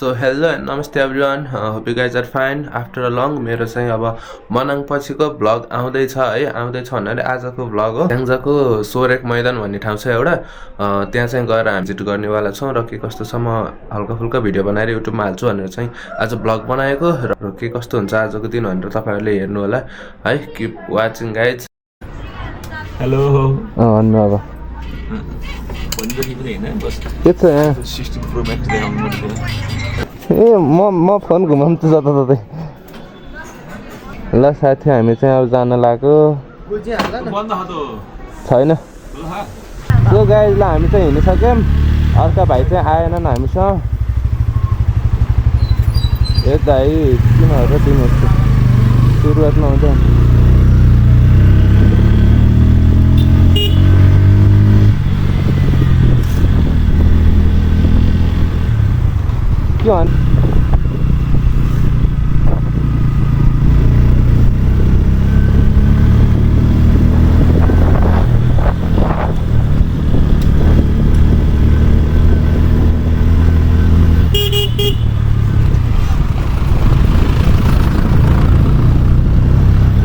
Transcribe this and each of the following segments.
So hello and namaste everyone. Hope you guys are fine. After a long मेरो चाहिँ अब मनाङ पछिको vlog आउँदैछ है आउँदैछ भन्नाले आजको भ्लग हो स्याङ्जाको सोरेक मैदान भन्ने ठाउँ छ एउटा त्यहाँ चाहिँ गएर हामी भिजिट गर्नेवाला छौँ र के कस्तो छ म हल्का फुल्का भिडियो बनाएर युट्युबमा हाल्छु भनेर चाहिँ आज भ्लग बनाएको र के कस्तो हुन्छ आजको दिन भनेर तपाईहरुले हेर्नु होला है किप वाचिङ गाइज हेलो भन्नु अब के छ यहाँ 16 प्रो म्याक्स देखाउनु पर्छ ए म फोन घुमाउँछु जताततै ल साथी हामी चाहिँ अब जान लाग्यो छैन सो गाइज ल हामी चाहिँ हिँडिसक्यौँ अर्का भाइ चाहिँ आएनन् हामीसँग ए दाइ किन हो र तिमीहरू सुरुवातमा आउँछ के भन्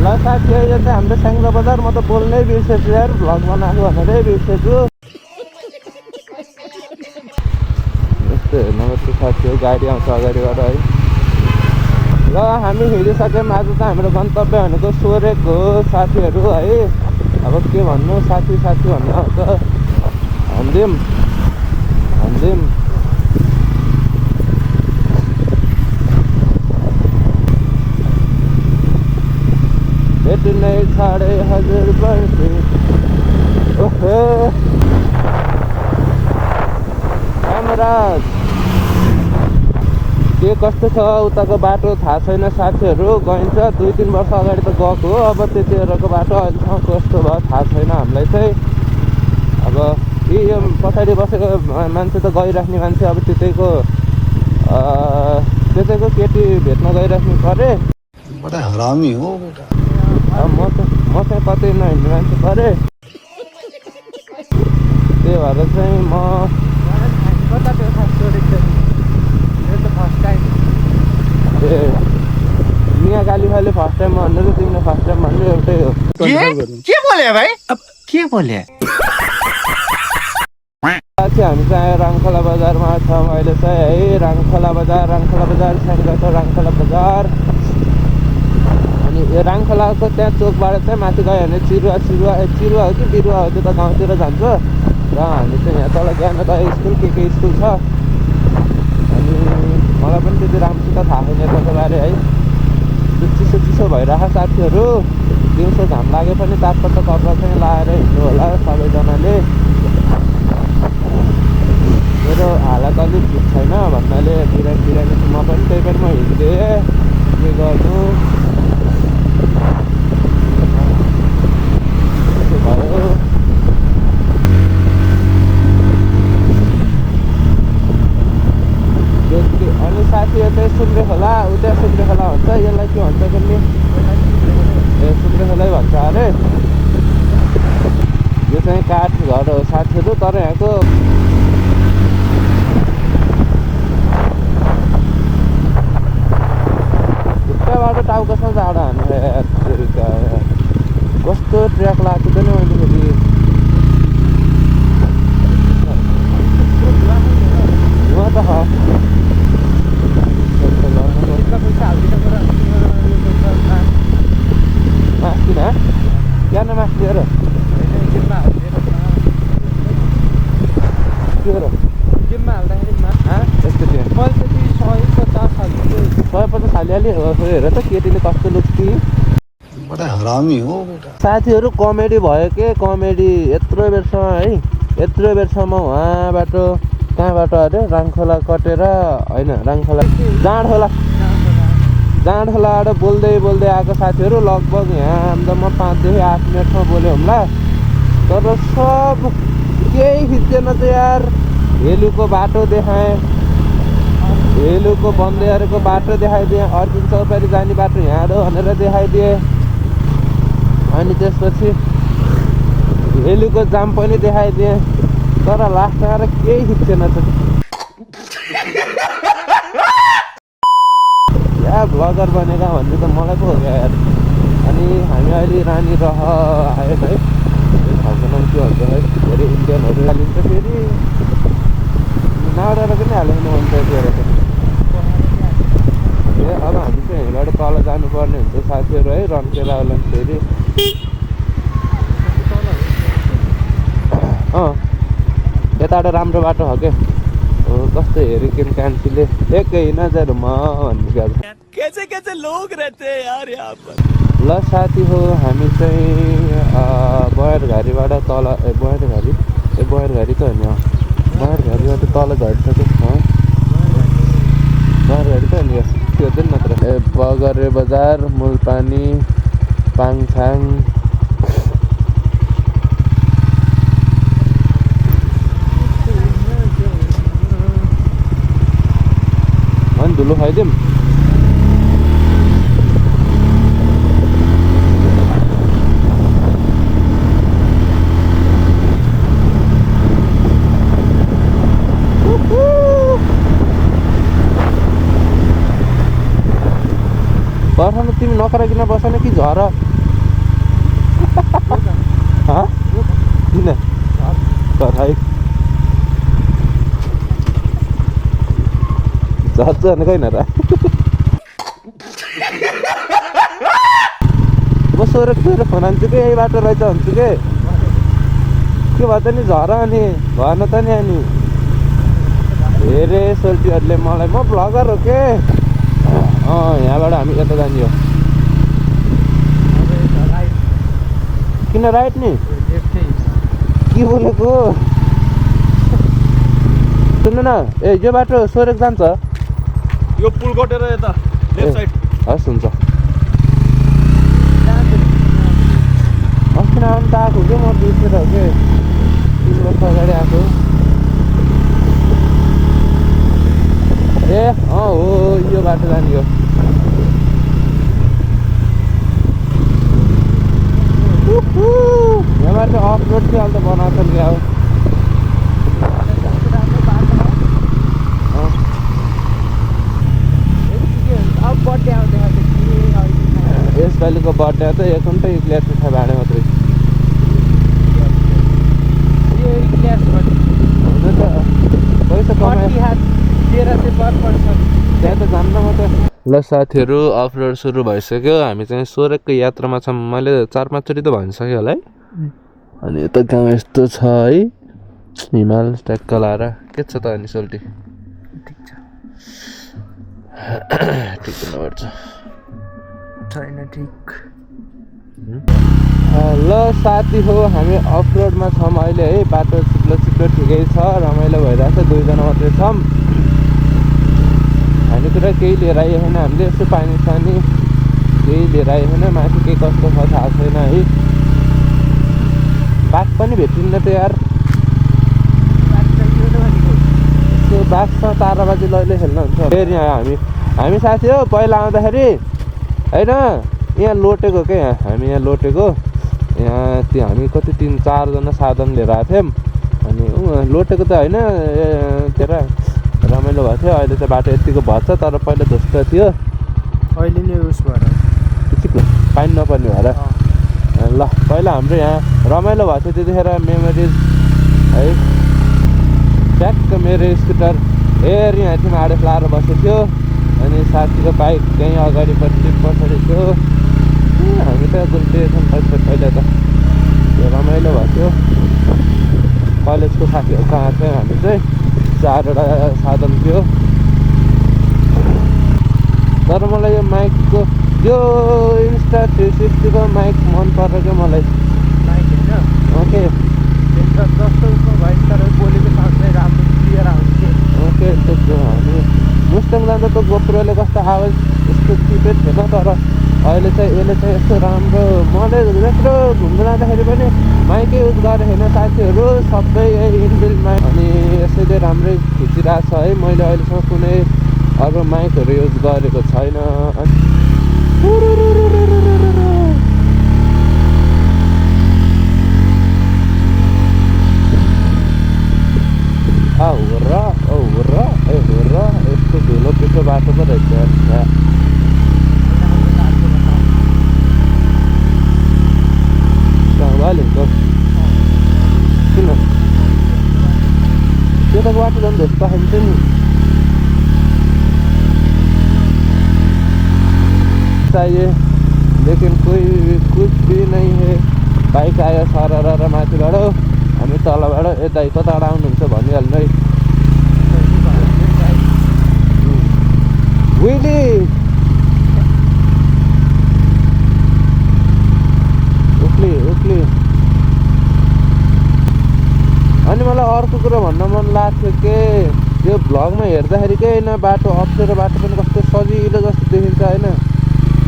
ल साथी यो चाहिँ हाम्रो स्याङ्जा बजार म त बोल्नै बिर्सेछु यार भ्लग बनाएको भनेरै बिर्सेछु यस्तो हेर्नुपर्छ साथी हो गाडी आउँछ अगाडिबाट है ल हामी हिँडिसक्यौँ आज त हाम्रो गन्तव्य भनेको सोरेक हो साथीहरू है अब के भन्नु साथी भन्नु आउँछ हन्दिम भेट्नै छाडे हजुर बर्से ओहो कामराज के कस्तो छ उताको बाटो थाहा छैन साथीहरू गइन्छ 2-3 वर्ष अगाडि त गएको हो अब त्यतिखेरको बाटो अहिलेसम्म कस्तो भयो थाहा छैन हामीलाई चाहिँ अब यो पछाडि बसेको मान्छे त गइराख्ने मान्छे अब त्यतैको केटी भेट्न गइराख्नु परे बडा हरामी हो बेटा अब म चाहिँ कतै नहिँड्ने मान्छे परे त्यही भएर चाहिँ म ए मिया गाली भाइले फर्स्ट टाइम भन्नु र तिमीले फर्स्ट टाइम भन्नु एउटै हो के बोले भाइ अब के बोले साथी हामी चाहिँ राङखोला बजारमा छौँ अहिले चाहिँ है राङखोला बजार स्याङ्जाको राङखोला बजार अनि यो राङखोलाको त्यहाँ चोकबाट चाहिँ माथि गयो भने चिरुवा हो कि बिरुवा हो त्यो त गाउँतिर जान्छ र हामी चाहिँ यहाँ तल ज्ञानोदय स्कुल के स्कुल छ अनि मलाई पनि त्यति राम्रोसित थाहा छैन यताको बारे है चिसो भइरहेको साथीहरू दिउँसो घाम लागे पनि तातपत्ता कपडा चाहिँ लाएर हिँड्नु होला सबैजनाले मेरो हालत अलिक ठिक छैन भन्नाले बिरामी म पनि त्यही पनि म हिँड्थेँ के गर्नु भयो अनि साथी यतै सुन्द्रे खोला उता सुन्द्रे खोला भन्छ यसलाई के भन्छ कुन्नी ए सुन्द्रे खोलै भन्छ अरे यो चाहिँ काठ घर हो साथीहरू तर यहाँको ढुक्काबाट टाउकोसम्म जाडो हान्नु कस्तो ट्र्याक लगाएको थियो नि मैले फेरि हो त मास्किन क्यान मास्कियो र गेममा हाल्दाखेरि यस्तो थियो मैले त्यति 150 हाल्छु 150 हालिहालेँ हेर त केटीले कस्तो लुक्छ बडा हरामी हो बेटा साथीहरू कमेडी भयो के कमेडी यत्रो बेरसम्म उहाँबाट कहाँबाट अरे राङखोला कटेर होइन राङखोला जाँड खोलाबाट बोल्दै आएको साथीहरू लगभग यहाँ हाम्रो म 5 देखि 8 मिनटसम्म बोल्यो होला तर सब केही खिच्दैन त यार हेलुको बाटो देखाएँ हेलुको बन्दै गरेको बाटो देखाइदिएँ अर्जुन चौतारी जाने बाटो यहाँ हो भनेर देखाइदिएँ अनि त्यसपछि हेलुको जाम पनि देखाइदिएँ तर लास्टमा आएर केही खिच्दैन त ब्लगर बनेका भन्ने त मलाई पो हो क्या यार। अनि हामी अहिले रानी रह आयो है, ठाउँको नाम के भन्छ है, धेरै इन्डियनहरू हालिन्छ फेरि नाउडाँडा पनि हालेको भन्छ त्यतिखेर त। ए अब हामी चाहिँ यहीँबाट तल जानुपर्ने हुन्छ साथीहरू है, रन्केला होला फेरि। यताबाट राम्रो बाटो हो क्या, कस्तो हेरिकेन कान्छीले एकै नजरमा भन्ने क्या। कैसे लोग रहते हैं यार यहाँ पर। ल साथी हो, हामी चाहिँ बयरघारीबाट तल बयरघारी त होइन, बयरघारीबाट तल झरिसक्यो। बयरघारी त होइन, त्यो चाहिँ नत्र बगरे बजार, मुलपानी, पाङछाङ। अनि धुलो खाइदिउँ। बर्खामा तिमी नकराकिन बसेन कि झर किन झराइ झर्छ भने कैन र म सोरेक फोन हान्छु कि यही बाटो रहेछ भन्छु के भयो त नि झर अनि भएन त नि। अनि हेरे सोल्टीहरूले मलाई, म भ्लगर हो के। यहाँबाट हामी यता जाने हो। किन राइट नि के बोलेको सुन्नु न। ए यो बाटो सोरेक जान्छ, यो पुल कटेर यता लेफ्ट साइड। हस् हुन्छ। अस्ति आउनु त आएको क्या, म बिर्सेर हो कि 3 वर्ष अगाडि आएको। ए हो यो बाटो जाने हो। यहाँबाट अफ रोड चाहिँ अहिले त बनाएको छ क्या हो। यसपालिको बर्थडे त एक घन्टा इक्लियर पिठा भाँडे मात्रै हुन त पैसा कमाए त्यहाँ त जान्न म त। ल साथीहरू, अफ रोड सुरु भइसक्यो, हामी चाहिँ सोरेकको यात्रामा छौँ। मैले 4-5 चोटि त भनिसकेँ होला है। अनि यता गाउँ यस्तो छ है, हिमाल ट्याक्क लाएर। के छ त अनि सोल्टी? ठिक नपर्छ छैन ठिक। ल साथी हो, हामी अफ रोडमा छौँ अहिले है। बाटो चिप्लो ठिकै छ, रमाइलो भइरहेको छ। 2 जना मात्रै छौँ। खानेकुरा केही लिएर आयो छैन हामीले, यसो पानी सानी केही लिएर आयो छैन। माथि के कस्तो छ थाहा छैन है। बाघ पनि भेटिन्न त यार। त्यो बाघसँग ताराबाजी लैले खेल्नुहुन्छ फेरि। यहाँ हामी साथी हो पहिला आउँदाखेरि होइन, यहाँ लोटेको क्या, यहाँ हामी यहाँ लोटेको। यहाँ त्यो हामी कति 3-4 जना साधन लिएर आएको थियौँ। अनि लोटेको त होइन, तेरा रमाइलो भएको थियो। अहिले चाहिँ बाटो यतिको भएछ, तर पहिला जस्तो थियो अहिले नै उस भएर पानी नपर्ने भएर। ल पहिला हाम्रो यहाँ रमाइलो भएको थियो त्यतिखेर, मेमोरिज है। ट्याक्क मेरो स्कुटर हेर यहाँ थियौँ, आडेस लाएर बसेको थियो। अनि साथीको बाइक त्यहीँ अगाडिपट्टि पछाडि थियो। हामी त गुल्टे छौँ पहिला त। त्यो रमाइलो भएको थियो। कलेजको साथीहरूसँग चाहिँ हामी चाहिँ 4वटा साधन थियो। तर मलाई यो माइकको यो इन्स्टा 360 को माइक मन पर्छ क्या मलाई। माइक होइन ओके जस्तो उसमा भयो, तर बोलेको साउन्ड चाहिँ राम्रो क्लियर आउँछ। ओके त्यो हामी मुस्ताङ जाँदा त गोप्रोले कस्तो आवाज यस्तो चिपे थिएन, तर अहिले चाहिँ यसले चाहिँ यस्तो राम्रो। मैले यत्रो घुम्नु जाँदाखेरि पनि माइकै युज गरेको छैन साथीहरू, सबै इनबिल्ट माइक। अनि यसैले राम्रै खिचिरहेको छ है। मैले अहिलेसम्म कुनै अरू माइकहरू युज गरेको छैन। हो र यस्तो धुलो पिठो बाटो पो रहेछ। बाटो झन् त्यस्तो खान्छ नि चाहिए लेकिन कोही कुछ भी नहीं है बाइक आयो सरर र माथिबाट हामी तलबाट यता कताबाट आउनुहुन्छ भनिहाल्नु है विली उक्ली अनि मलाई अर्को कुरा भन्न मन लाग्थ्यो के यो भ्लगमा हेर्दाखेरि के होइन बाटो अप्ठ्यारो बाटो पनि कस्तो सजिलो जस्तो देखिन्छ होइन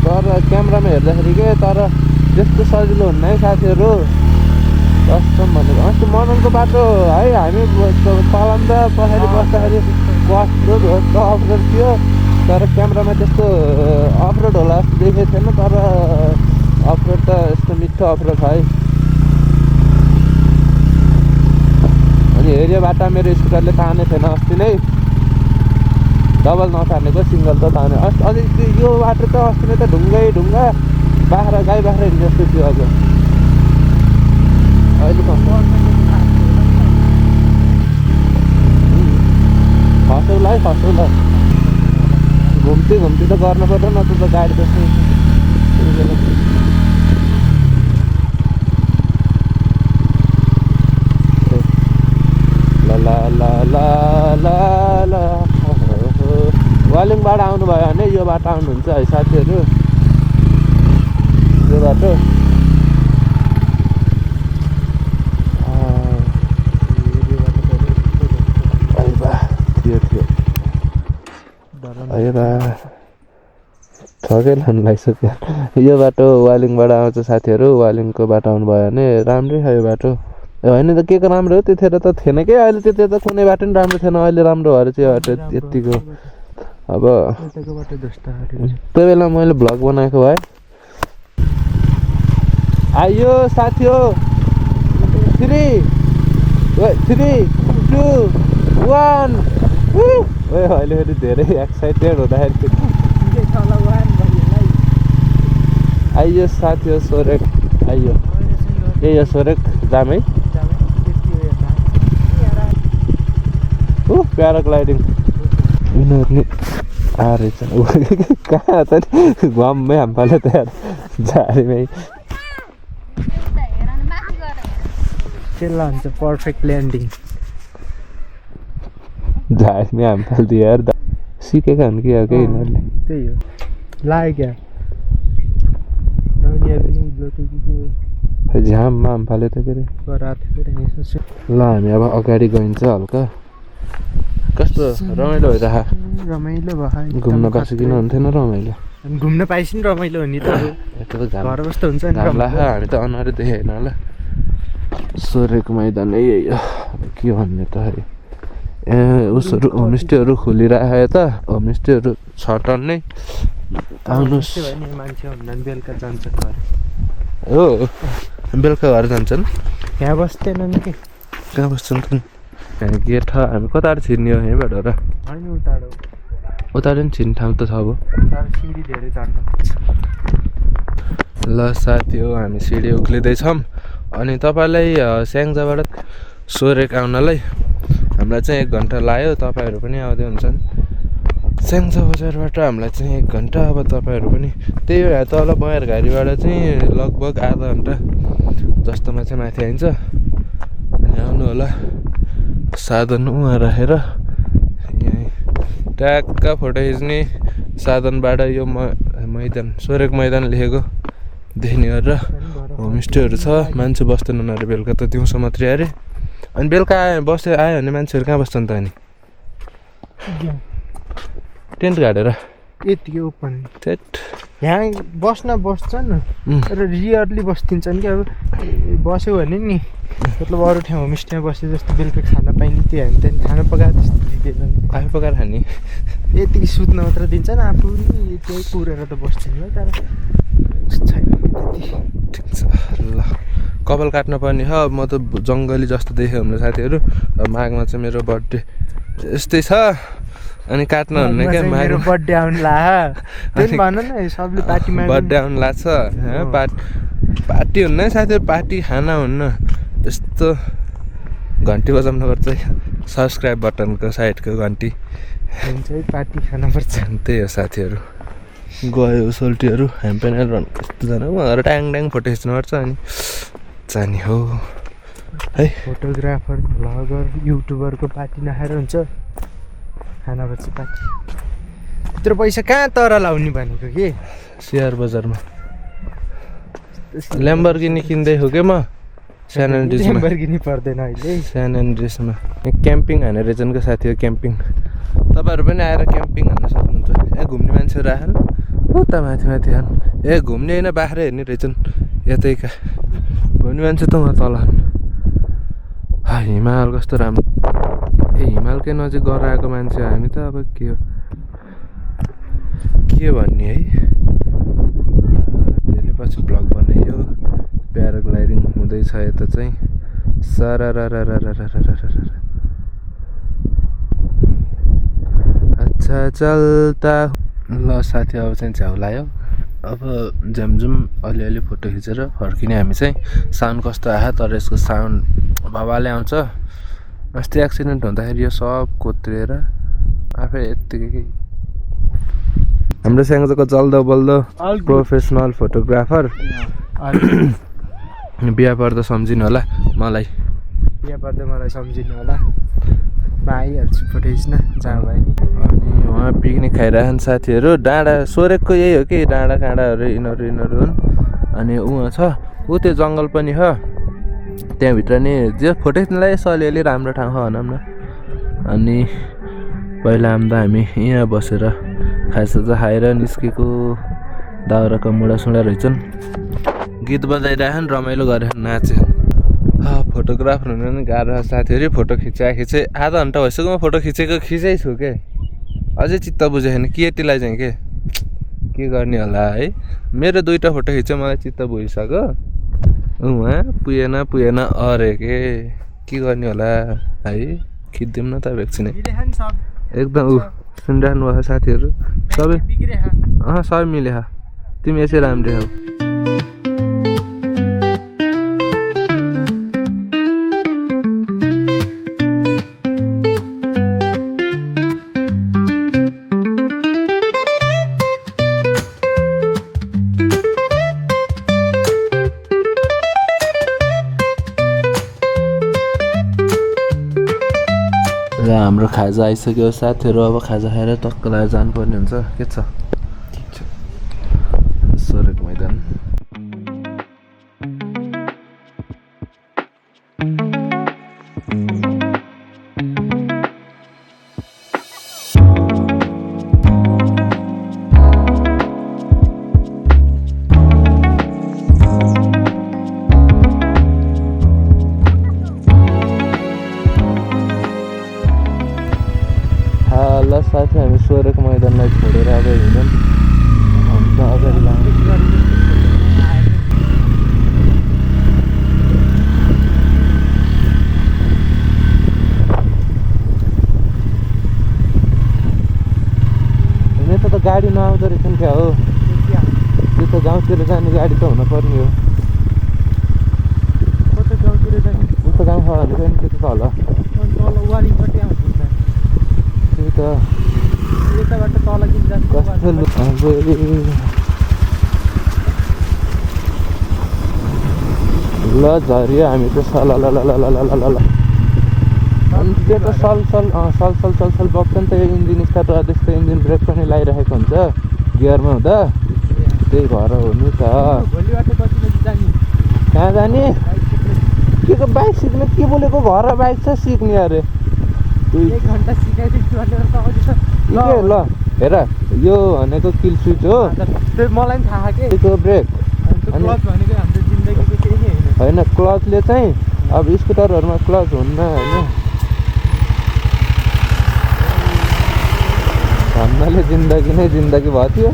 तर क्यामेरामा हेर्दाखेरि के तर त्यस्तो सजिलो हुन्न है साथीहरू कस्तो भनेको अस्ति मनाङको बाटो है हामी तलन्दा पछाडि बस्दाखेरि कस्तो कस्तो अफरोड थियो तर क्यामेरामा त्यस्तो अफरोड होला जस्तो देखेको थिएन तर अफरोड त यस्तो मिठो अफरोड है अनि हेऱ्यो बाटा मेरो स्कुटरले ताने थिएन अस्ति नै डबल नतानेको सिङ्गल त ताने अझै यो बाटो त अस्ति नै त ढुङ्गा बाख्रा गाई बाख्रा हिँड्ने जस्तो थियो अझ अहिले खसौला घुम्ती त गर्नु पर्यो न त गाडी त्यस्तै ला वालिङबाट आउनुभयो भने यो बाटो आउनुहुन्छ है साथीहरू यो बाटो ठकै लानु लागिसक्यो यो बाटो वालिङबाट आउँछ साथीहरू वालिङको बाटो आउनुभयो भने राम्रै छ यो बाटो होइन त के को राम्रो हो त्यतिखेर त थिएन कि अहिले त्यति त कुनै बाटो पनि राम्रो थिएन अहिले राम्रो भएर चाहिँ यो बाटो यतिको अब त्यो बेला मैले भ्लग बनाएको भए आइयो साथी हो 3 2 1 अहिले फेरि धेरै एक्साइटेड हुँदाखेरि आइयो साथी हो सोरेक आइयो ए यो सोरेक जाम है प्याराग्लाइडिङ यिनीहरू नि आएछ कहाँ त नि घममै हामफाले त यार झारीमै हुन्छ पर्फेक्ट ल्यान्डिङ झारीमै हामफालिदियो यार सिकेका हुन् कि के यिनीहरूले त्यही हो लाग्यो क्या झ्याममा हामफाल्यो त के अरे ल हामी अब अगाडि गइन्छ हल्का कस्तो रमाइलो भइरहेको रमाइलो भयो घुम्न पाएको किन हुन्थेन रमाइलो घुम्न पाएपछि नि रमाइलो हो नि त घर कस्तो हुन्छ नि हामी त अनुहारै देखेन होला सोरेको मैदान यही हो के भन्ने त उसहरू होमस्टेहरू खोलिरहेको यता होमस्टेहरू छ टन नै आउनुहोस् मान्छे हुँदैन बेलुका जान्छ हो बेलुका घर जान्छन् यहाँ बस्दैनन् कि कहाँ बस्छन् त यहाँ गेट हामी कताबाट छिर्ने हो यहीँबाट र उता पनि छिर्ने ठाउँ त छ अब सिँढी धेरै चढ्नु ल साथी हो हामी सिँढी उक्लिँदैछौँ अनि तपाईँलाई स्याङ्जाबाट सोरेक आउनलाई हामीलाई चाहिँ 1 घन्टा लाग्यो तपाईँहरू पनि आउँदै हुन्छन् स्याङ्जा बजारबाट हामीलाई चाहिँ 1 घन्टा अब तपाईँहरू पनि त्यही हो तल बयरघारीबाट चाहिँ लगभग आधा घन्टा जस्तोमा चाहिँ माथि आइन्छ अनि आउनु होला साधन उहाँ राखेर यहाँ ट्याक्क फोटो खिच्ने साधनबाट यो मैदान सोरेक मैदान लेखेको देख्ने गरेर होमस्टेहरू छ मान्छे बस्दैनन् अरे बेलुका त दिउँसो मात्रै अरे अनि बेलुका आयो भने मान्छेहरू कहाँ बस्छन् त अनि टेन्ट गाडेर यतिकै ओपन सेट यहाँ बस्छन् र रियरली बस्दिन्छन् कि अब बस्यो भने नि मतलब अरू ठाउँ होमस्टेमा बसे जस्तो बेलुका खाना पाइने त्यो हामी त्यहाँदेखि खाना पकाएर त्यस्तो दिँदैन आफै पकाएर खाने यतिकै सुत्न मात्र दिन्छन् आफू नि त्यही कुरेर त बस्छन् तर छैन ठिक छ ल कपाल काट्न पर्ने हो म त जङ्गली जस्तो देखेँ हाम्रो साथीहरू माघमा चाहिँ मेरो बर्थडे यस्तै छ अनि काट्न हुन्न क्या मेरो बर्थडे आउनु ला भन न सबले पार्टीमा बर्थडे आउनु लाग्छ पार्टी हुन्न है साथीहरू पार्टी खाना हुन्न यस्तो घन्टी बजाउनु पर्छ सब्सक्राइब बटनको साइडको घन्टी हुन्छ है पार्टी खानुपर्छ। त्यही हो साथीहरू गयो सोल्टीहरू हामी पनि कस्तोजना उहाँहरू ट्याङ फोटो खिच्नुपर्छ अनि जाने हो है। फोटोग्राफर भ्लगर युट्युबरको पार्टी नखाएर हुन्छ खानुपर्छ पार्टी। त्यत्रो पैसा कहाँ तर लाउने भनेको कि सेयर बजारमा ल्याम्बोर्गिनी किन्दै हो कि म स्यान एन्ड्रिजमा ल्याम्बोर्गिनी पर्दैन अहिले स्यान एन्ड्रिजमा क्याम्पिङ हाने रहेछन् साथी हो क्याम्पिङ। तपाईँहरू पनि आएर क्याम्पिङ हान्न सक्नुहुन्छ। ए घुम्ने मान्छेहरू आएन उता माथि माथि हान ए घुम्ने होइन बाख्रा हेर्ने रहेछन् यतैका घुम्ने मान्छे त उहाँ तल हिमाल कस्तो राम्रो ए हिमालकै नजिक गएर आएको मान्छे हामी त अब के भन्ने है। धेरै पछि भ्लग बनाइयो प्याराग्लाइडिङ हुँदैछ यता चाहिँ सारा अच्छा चल्ता ल साथी अब चाहिँ झ्याउ लायो। अब झ्यामझुम अलिअलि फोटो खिचेर फर्किने हामी चाहिँ। साउन्ड कस्तो आयो तर यसको साउन्ड भवाले आउँछ। अस्ति एक्सिडेन्ट हुँदाखेरि यो सब कोत्रिएर आफै यत्तिकै हाम्रो स्याङ्जाको जल्दो बल्दो प्रोफेसनल फोटोग्राफर बिहा पर्दा सम्झिनु होला मलाई। बिहा पर्दा मलाई सम्झिनु होला म आइहाल्छु फोटो खिच्न जहाँ भयो नि। अनि उहाँ पिकनिक खाइरहन् साथीहरू। डाँडा सोरेकको यही हो कि डाँडा काँडाहरू यिनीहरू हुन्। अनि उहाँ छ ऊ त्यो जङ्गल पनि हो त्यहाँभित्र नि जे फोटो खिच्नलाई यसो अलिअलि राम्रो ठाउँ हो भनौँ न। अनि पहिला आउँदा हामी यहाँ बसेर खाजासाजा खाएर निस्केको दाउराको मुढासुढा रहेछन् गीत बजाइरहन् रमाइलो गरेर नाचे। फोटोग्राफर हुनु पनि गाह्रो साथीहरू। फोटो खिचे आधा घन्टा भइसक्यो म फोटो खिचेको छु के अझै चित्त बुझेको छैन केटीलाई चाहिँ के गर्ने होला है। मेरो 2टा फोटो खिच्यो मलाई चित्त बुझिसक्यो उहाँ पुगेन अरे के गर्ने होला है। खिचिदिउँ न त एकछिनै एकदम सुनिरहनु भयो साथीहरू सबै सबै मिले तिमी यसै राम्रै हौ। र हाम्रो खाजा आइसक्यो साथीहरू। अब खाजा खाएर टक्क लगाएर जानुपर्ने हुन्छ के छ सोरेक मैदान। ल साथी हामी सोरेक मैदानलाई छोडेर अब हिँडौँ अगाडि लानु। यता त गाडी नआउँदो रहेछ नि क्या हो त्यो त गाउँतिर जाने गाडी त हुनुपर्ने हो। गाउँतिर जाने उता गाउँ छ भनेको नि त्यो त तल वारिङपट्टि आउँछ त्यही त यताबाट तल ल झऱ्यो हामी त सल अनि त्यो त सल बग्छ नि त यो इन्जिन स्टार्ट गर्दा त्यस्तो इन्जिन ब्रेक पनि लगाइरहेको हुन्छ गियरमा हुँदा त्यही भएर हो नि त। कहाँ जाने के को बाइक सिक्ने के बोलेको घर बाइक छ सिक्ने अरे 1 घन्टा सिकाइदिन्छु भनेर ल हेर यो भनेको किल स्विच हो त्यो मलाई पनि थाहा के त्यो ब्रेक अनि क्लच भनेको हाम्रो जिन्दगीको केही नै होइन क्लचले चाहिँ अब स्कुटरहरूमा क्लच हुन्न होइन भन्नाले जिन्दगी नै जिन्दगी भयो थियो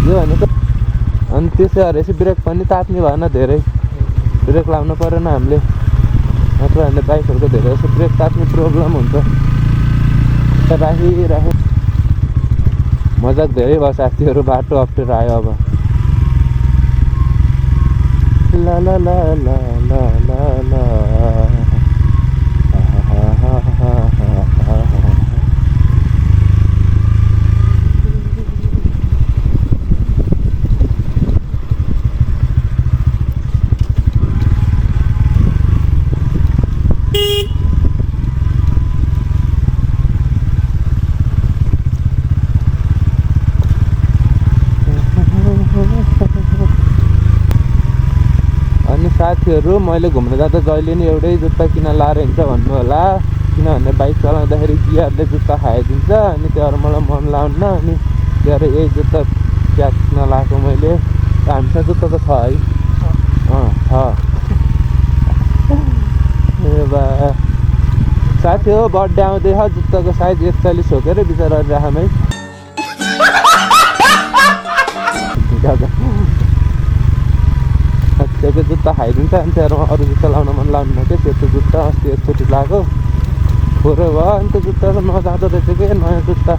यो भनेको। अनि त्यसै हरेसी ब्रेक पनि तात्ने भएन धेरै ब्रेक लाउनु परेन हामीले नत्र हामीले बाइकहरूको धेरै जस्तो ब्रेक तात्ने प्रब्लम हुन्छ। राखी मजाक धेरै भयो साथीहरू बाटो अप्ठ्यारो आयो अब ल ल ल ल ल ल ल साथीहरू मैले घुम्न जाँदा जहिले नि एउटै जुत्ता किन लाएर हिँड्छ भन्नु होला, किनभने बाइक चलाउँदाखेरि गियरले जुत्ता खाइदिन्छ अनि त्योहरू मलाई मन लाउन्न। अनि त्यहाँ यही जुत्ता क्याच नलाएको मैले। हामीसँग जुत्ता त छ है? छ। ए बा साथी हो बर्थडे आउँदैछ, जुत्ताको साइज 41 हो के अरे बिचरा राखमै। त्यो जुत्ता खाइदिन्छ अनि त्यहाँबाट अरू जुत्ता लाउन मन लाउनु क्या। त्यो जुत्ता अस्ति एकचोटि लगाएको थोरै भयो अनि त्यो जुत्ता त नजाँदो रहेछ क्या नयाँ जुत्ता।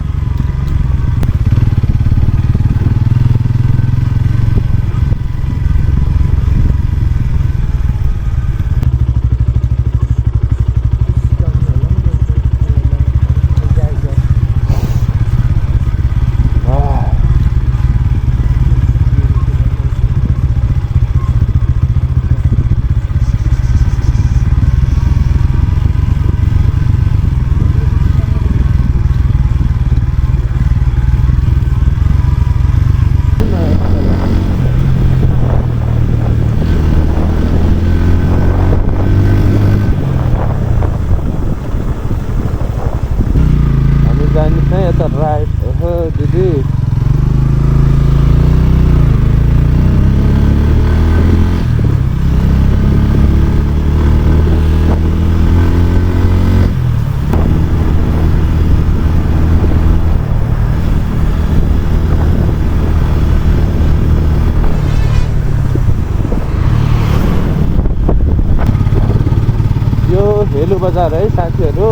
राइट हो दिदी। यो हेलो बजार है साथीहरू।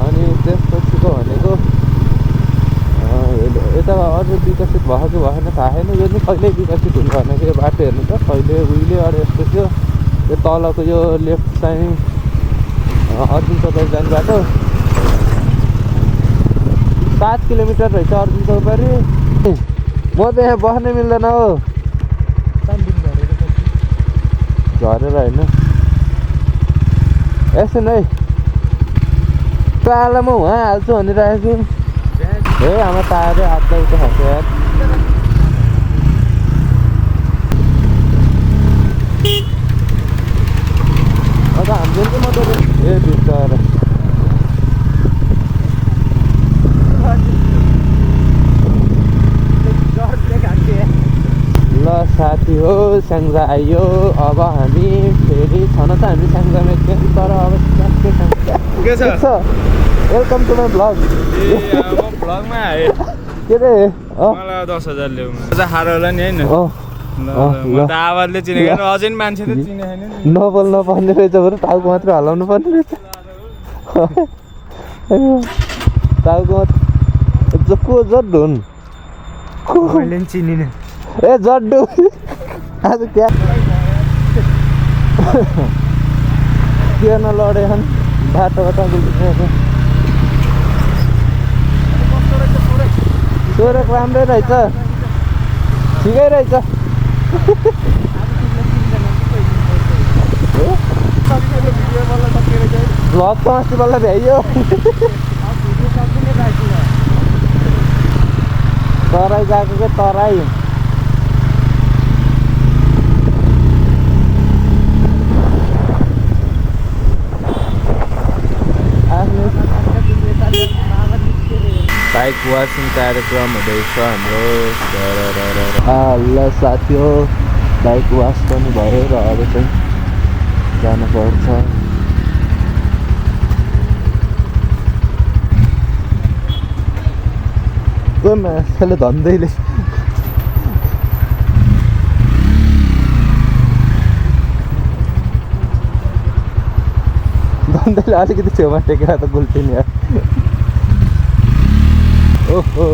अनि त्यसपछिको भनेको यता अझै विकसित भएको कि भएन थाहा छैन। यो नि कहिले विकसित हुन्छ भनेको यो बाटो हेर्नु त कहिले उहिले अरू यस्तो थियो। यो तलको यो लेफ्ट चाहिँ अर्जुन चौपारी जाने बाटो 7 किलोमिटर रहेछ अर्जुन चौपारी। म त यहाँ बस्नै मिल्दैन हो, झरेर होइन। एकछिन है ताला म उहाँ हाल्छु भनिरहेको छु। हे आमा तारै हात उता खान्छ यार। अन्त हाम्रो चाहिँ मजाले ए बिचरा ल साथी हो स्याङ्जा आइयो। अब हामी फेरि छन त हामी स्याङ्जामा एकछिन, तर अब के छ? Welcome to my blog. ए म ब्लगमा आएँ के रे? मलाई 10,000 ल्याऊ। अझ खारो होला नि होइन? म त आवाजले चिनेको छैन, अझै मान्छे त चिने छैन। नबोल्न पर्ने रहेछ बरु, टाउको मात्र हल्लाउनु पर्ने रहेछ। टाउको मात्र को जड्डु हुन्? मैले पनि चिनिनँ। ए जड्डु आज क्या के नलडे छन् बाटोबाट गुल्टिरहेको। सोरेक राम्रै रहेछ, ठिकै रहेछ। भ्लग त अस्ति बल्ल भ्याइयो। तराई गएको क्या तराई। बाइक वासिङ कार्यक्रम हुँदैछ हाम्रो। ल साथी हो बाइक वास पनि भयो र अरू चाहिँ जानुपर्छ। मान्छेले धन्दैले अलिकति छेउमा टेकेर त गुल्टिने यार। ओहो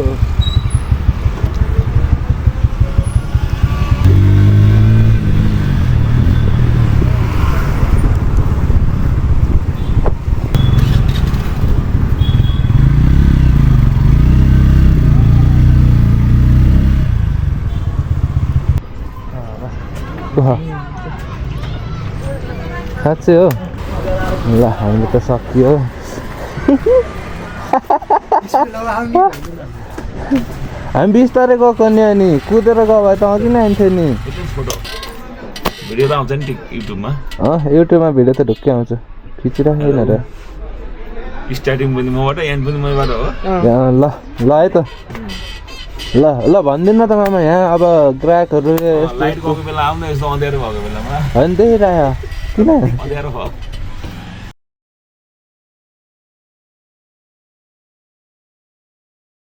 साँच्चै हो। ल हामीले त सकियो। हामी बिस्तारै गएको नि, अनि कुदेर गयो भए त अघि नै आइन्थ्यो नि। भिडियो त आउँछ नि युट्युबमा युट्युबमा भिडियो त ढुक्कै आउँछ खिचिरहेको छैन र स्टार्टिङ पनि मबाट एन्ड पनि मैबाट हो ल ल है त ल ल भनिदिनु न त मामा यहाँ अब ग्राहकहरू लाइट गएको बेला आउँदा यस्तो अँध्यारो भएको बेलामा होइन त्यही राख्यो किन अँध्यारो भयो